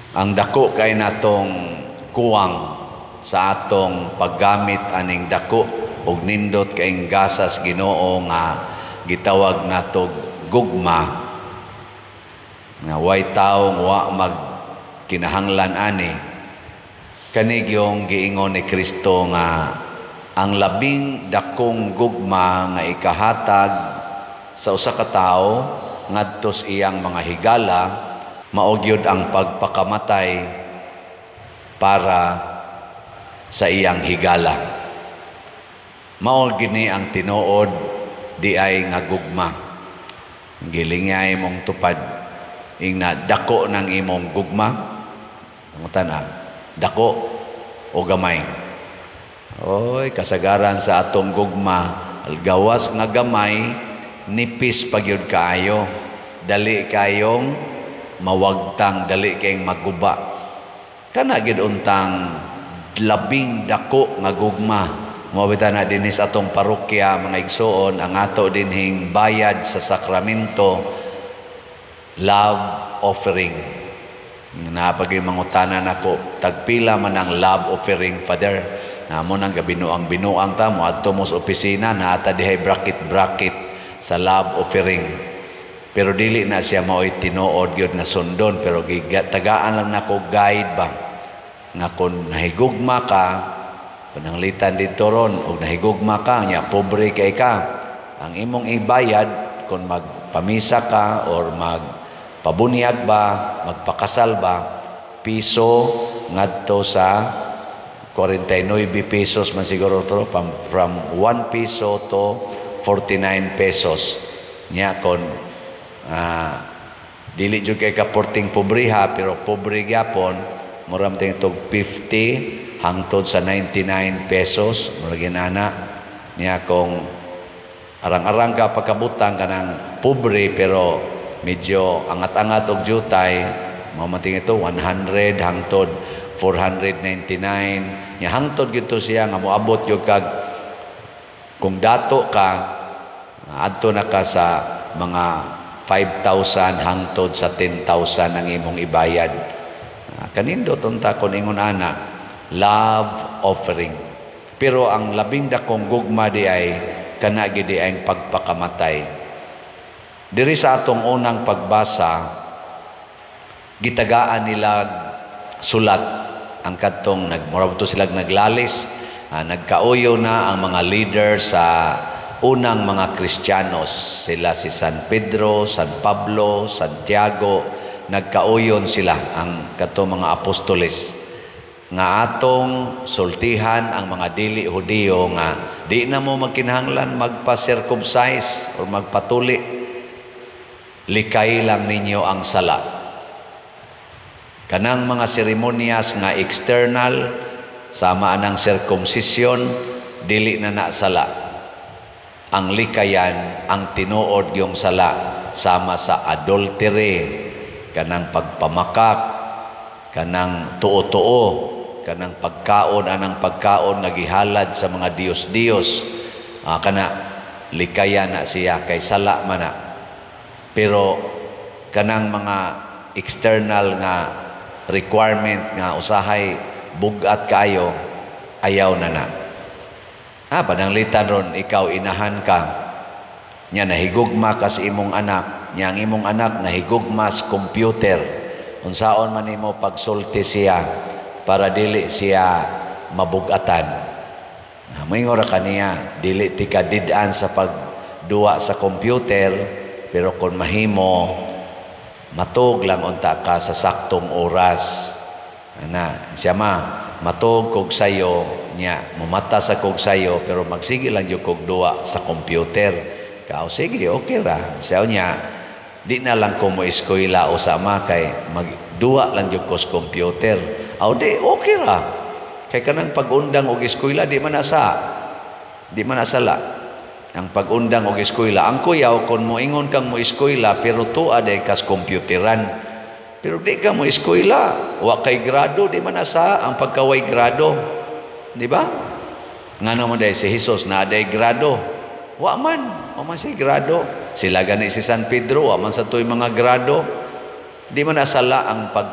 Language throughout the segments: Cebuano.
Ang dako kay natong kuwang sa atong paggamit aning dako og nindot kaing gasas Ginoo nga gitawag nato gugma, nga way tawo wa mag kinahanglan ani, kani gyung giingon ni Kristo nga ang labing dakong gugma nga ikahatag sa usa ka tawo ngadto sa iyang mga higala mao gyud ang pagpakamatay para sa iyang higala. Mao gini ang tinuod di ay nga gugma. Gilingay mong tupad ingna dako ng imong gugma. Pangutana, dako o gamay? Oy, kasagaran sa atong gugma, gawas nga gamay, nipis pa gyud kaayo. Dali kayong mawagtang, dali kayong maguba. Kana gyud untang labing dako nga gugma. Mao bitaw na dinhi sa atong parokya, mga igsuon, ang ato dinhing bayad sa sakramento, love offering. Napagay mangutana nako, tagpila man ang love offering, Father? Namo nang gabinuang binuang ta mo adto mo sa opisina, naata dihay bracket bracket sa love offering. Pero dili na siya mao'y tinuod gyud nga sundon, pero tagaan lang nako guide ba nga kung nahigugma ka, pananglitan dito ron og nahigugma ka nya pobre kay ka, ang imong ibayad kung magpamisa ka or magpabunyag ba, magpakasal ba, piso ngadto sa 49 pesos man siguro to, from 1 piso to 49 pesos. Nya kon dili jud kay ka porting pobreha, pero pobre gyapon, mura man itong 50 hangtod sa 99 pesos, mura ginana. Nya kung arang-arang ka pagkabutang kanang pobre pero medyo angat-angat og jutay, mao man ito 100 hangtod 499. Nya hangtod gyud to siya nga moabot gyud kag kung dato ka, adto na ka sa mga 5,000 hangtod sa 10,000 ang imong ibayad. Kanindot unta kon ingon ana, love offering. Pero ang labing dakong gugma di ay kana gid ay pagpakamatay. Diri sa atong unang pagbasa, gitagaan nila sulat ang kadtong nagmura to sila naglalis, nagkauyo na ang mga leader sa unang mga Kristiyanos, sila si San Pedro, San Pablo, Santiago. Nagkauyon sila ang kadtong mga apostoles nga atong sultihan ang mga dili Hudiyo nga di na mo magkinahanglan magpa-circumcise or magpatuli, likay lang ninyo ang sala. Kanang mga seremonyas nga external sama anang circumcision, dili na na sala. Ang likayan ang tinuod yung sala, sama sa adultery, kanang pagpamakak, kanang tuo-tuo, kanang pagkaon anang pagkaon nga gihalad sa mga diyos-diyos, kana likayan na siya kay sala man na. Pero kanang mga external nga requirement nga usahay bugat kayo, ayaw na na. Pananglitan ron, ikaw inahan ka nya nahigugma ka sa imong anak, nya ang imong anak nahigugma sa computer, unsaon man nimo pagsulti siya para dili siya mabugatan? Moingon ra kaniya, dili ti ka did-an sa pagduwa sa computer, pero kung mahimo matug lang unta ka sa saktong oras. Ana siya ma, matug kog sayo nya mumata sa kog sayo, pero magsige lang jud kog duwa sa computer. Kao sige, okay ra. Siya niya, di na lang ko mo eskwela o sama kay magduwa lang jud ko sa computer. Aw di, okay ra. Kay kanang pag-undang og eskwela di man na sala. Ang pag-undang og eskwela, ang kuyaw kung moingon kang mo eskwela pero tuwa day kas computeran. Pero di ka mo eskwela, wa kay grado, di man na sa ang pagkaway grado. Di ba? Ngano mo day si Jesus na day grado? Wa man siya grado. Sila gani si San Pedro, wa man sa tuy mga grado. Di man na sala ang pag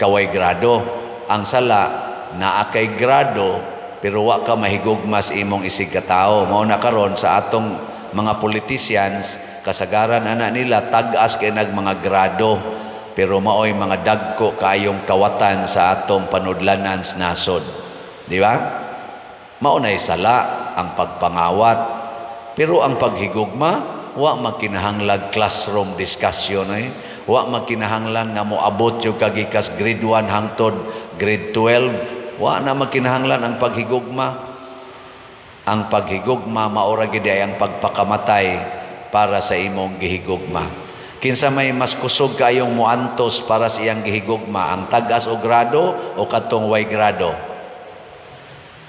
Kaway grado. Ang sala naa kay grado pero wa ka mahigugma sa imong isig katao. Mao na karon sa atong mga politicians, kasagaran ana nila tag-as kay nag mga grado, pero maoy mga dagko kaayong kawatan sa atong panudlanan sa nasod. Di ba? Mao nay sala ang pagpangawat. Pero ang paghigugma, wa magkinahanglag classroom discussion eh. Wa magkinahanglan nga moabot yung kagikas grade 1 hangtod grade 12. Wa na magkinahanglan ang paghigugma. Ang paghigugma maora gid ay ang pagpakamatay para sa imong gihigugma. Kinsa may mas kusog kaayong muantos para sa iyang gihigugma, ang tag-as og grado o katong way grado?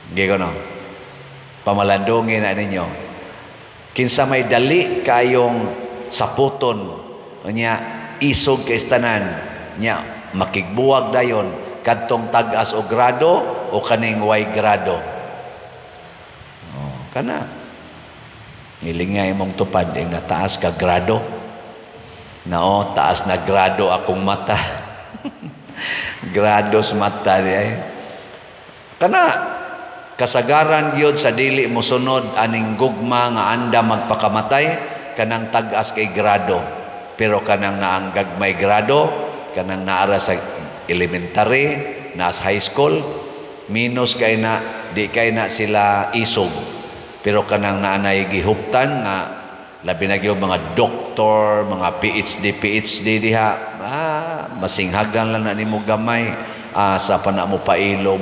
Gigo no? Pamalandungin na ninyo. Kinsa may dali kaayong saputon, nya isog kay tanan, nya makigbuwag dayon, kadtong tag-as og grado o kaning way grado? Oh, kana. Ngiling nga imong tupad, eh, nga taas ka grado. Nao, taas na grado akong mata. Grado sa mata di ay. Kana kasagaran gyud sa dili mosunod aning gugma nga anda magpakamatay, kanang tag-as kay grado. Pero kanang naang gagmay grado, kanang naara sa elementary, naa sa high school, minus kay na, di kay na sila isog. Pero kanang naanay gihuptan nga labi na gyud mga doktor, mga PhD, PhD diha, masinghagan lang na nimo gamay, asa pa na mo pailob.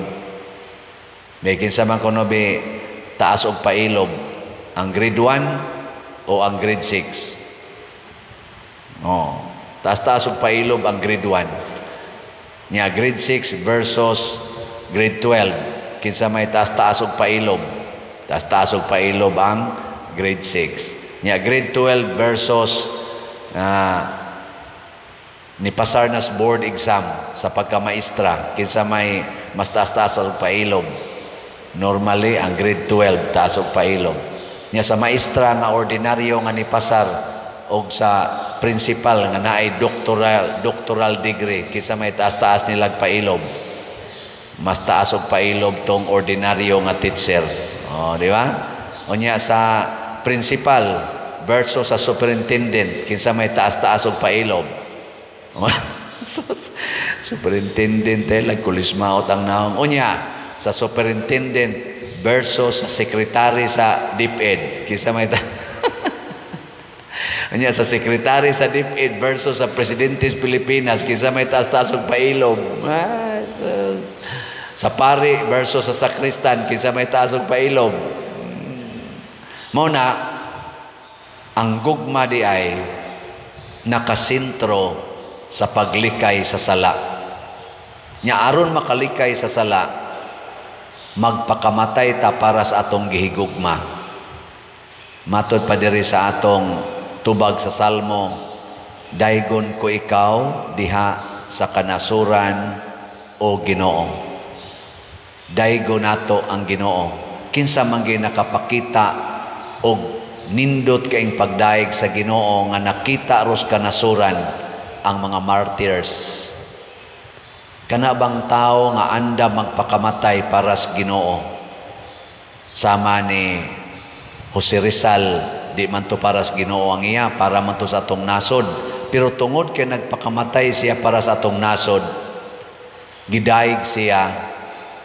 May kinsa man kuno be taas og pailob, ang grade 1 o ang grade 6? Oh, taas-taas og pailob ang grade 1. Nya grade 6 versus grade 12, kinsa may taas-taas og pailob? Taas-taas og pailob ang grade 6. Nya grade 12 versus ni pasar nas board exam sa pagkamaestra, kinsa may mas taas-taas og pailob? Normally ang grade 12 taas og pailob. Nya sa maestra nga ordinaryo nga ni pasar og sa principal nga naay doctoral degree, kinsa may taas-taas nilag pailob? Mas taas og pailob tong ordinaryo nga teacher. Oh, di ba? Unya sa principal versus sa superintendent, kinsa may taas-taas og pailob? Superintendent eh, lagkulismaot ang naong. Unya sa superintendent versus sa secretary sa DepEd, kinsa may unya sa secretary sa DepEd versus sa presidente sa Pilipinas, kinsa may taas-taas og pailob? Ah, sus. Sa pari versus sa sakristan, kinsa may taas og pailob? Mao na ang gugma di ay nakasentro sa paglikay sa sala. Nya aron makalikay sa sala, magpakamatay ta para sa atong gihigugma. Matod pa diri sa atong tubag sa Salmo, daygon ko ikaw diha sa kanasuran, o Ginoo. Daygon nato ang Ginoo. Kinsa man gyud nakapakita og nindot kaing pagdayeg sa Ginoo nga nakita ros kanasuran? Ang mga martyrs. Kana bang tao nga anda magpakamatay para sa Ginoo? Sama ni Jose Rizal, di man to para sa Ginoo ang iya, para man to sa atong nasod. Pero tungod kay nagpakamatay siya para sa atong nasod, gidayeg siya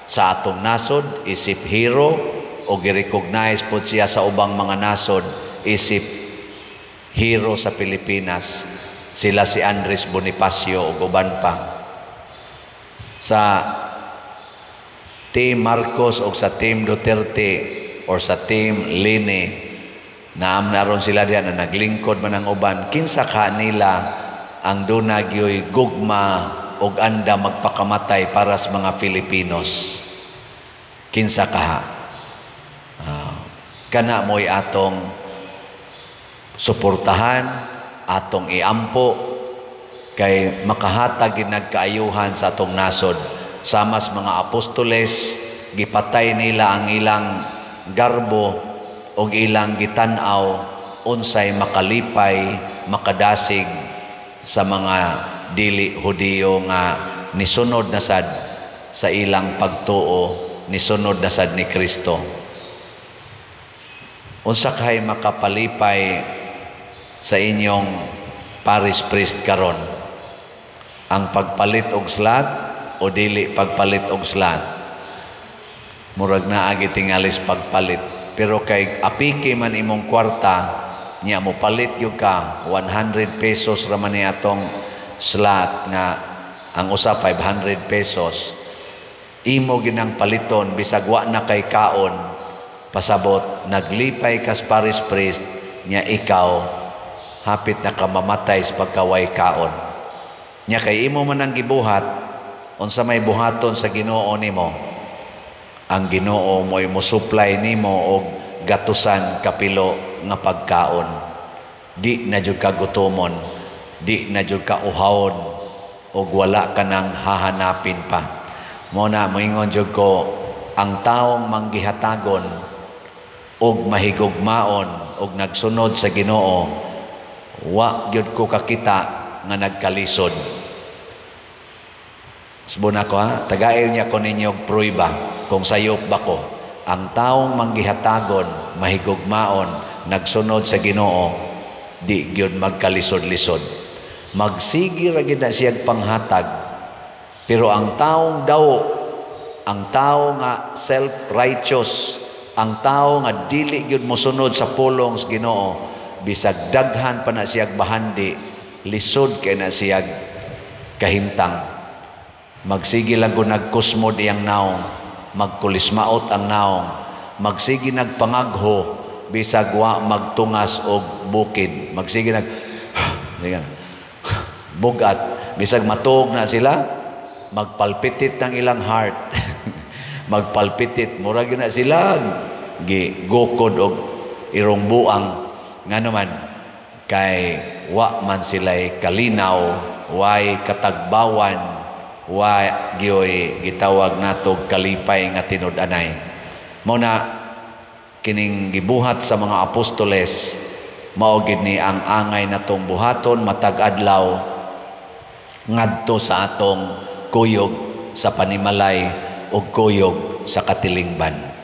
sa atong nasod isip hero o gi-recognize pod siya sa ubang mga nasod isip hero sa Pilipinas. Sila si Andres Bonifacio ug uban pa. Sa Team Marcos o sa Team Duterte or sa Team Leni, naam na ron sila diyan na naglingkod man ang uban, kinsa ka nila ang duna gyoy gugma og anda magpakamatay para sa mga Filipinos? Kinsa kaha? Kana mo'y atong suportahan, atong iampo, kay makahatag gid nagkaayuhan sa atong nasod. Sama sa mga apostoles, gipatay nila ang ilang garbo og ilang gitan-aw unsay makalipay, makadasig sa mga dili Hudiyo nga nisunod na sad sa ilang pagtuo, nisunod na sad ni Kristo. Unsa kay makapalipay sa inyong parish priest karon? Ang pagpalit og slot o dili pagpalit og slot? Murag naa gitingalis pagpalit. Pero kay apiki man imong kwarta, nya mo palit gyud ka, 100 pesos ra man ni atong slot nga ang usa 500 pesos. Imo ginang paliton bisag wa na kay kaon, pasabot naglipay kas parish priest nya ikaw hapit na ka mamatay sa pagkaway kaon. Nya kay imo man ang gibuhat, unsa may buhaton sa Ginoo nimo? Ang Ginoo mo'y mo-supply nimo og gatusan kapilo nga pagkaon. Di na jud ka gutomon, di na jud ka uhawon, og wala ka nang hahanapin pa. Mo na moingon jud ko, ang taong manggihatagon og mahigugmaon og nagsunod sa Ginoo, wa gyud ko kakita nga nagkalisod. Subon ako ha, tagayon niya ko ninyo og pruiba kung sayop ba ko. Ang taong manggihatagon, mahigugmaon, nagsunod sa Ginoo, di gyud magkalisod-lisod. Magsige ra gyud na siyag panghatag. Pero ang taong daw, ang tao nga self-righteous, ang tao nga dili gyud mosunod sa pulong sa Ginoo, bisag daghan pa na siyag bahandi, lisod kay na siyag kahimtang. Magsige lang kung nagkusmod iyang naong, magkulismaot ang naong, magsige nagpangagho, bisag wa magtungas og bukid. Magsige nag sige na, bugat, bisag matuog na sila, magpalpitit ng ilang heart. Magpalpitit, murag na sila gi gukod og irong buang. Ngano man kay wa man sila'y kalinaw, way katagbawan, wa gyoy gitawag natog kalipay nga tinud-anay. Mao na kining gibuhat sa mga apostoles, mao gid ni ang angay natong buhaton matag adlaw ngadto sa atong kuyog sa panimalay ug kuyog sa katilingban.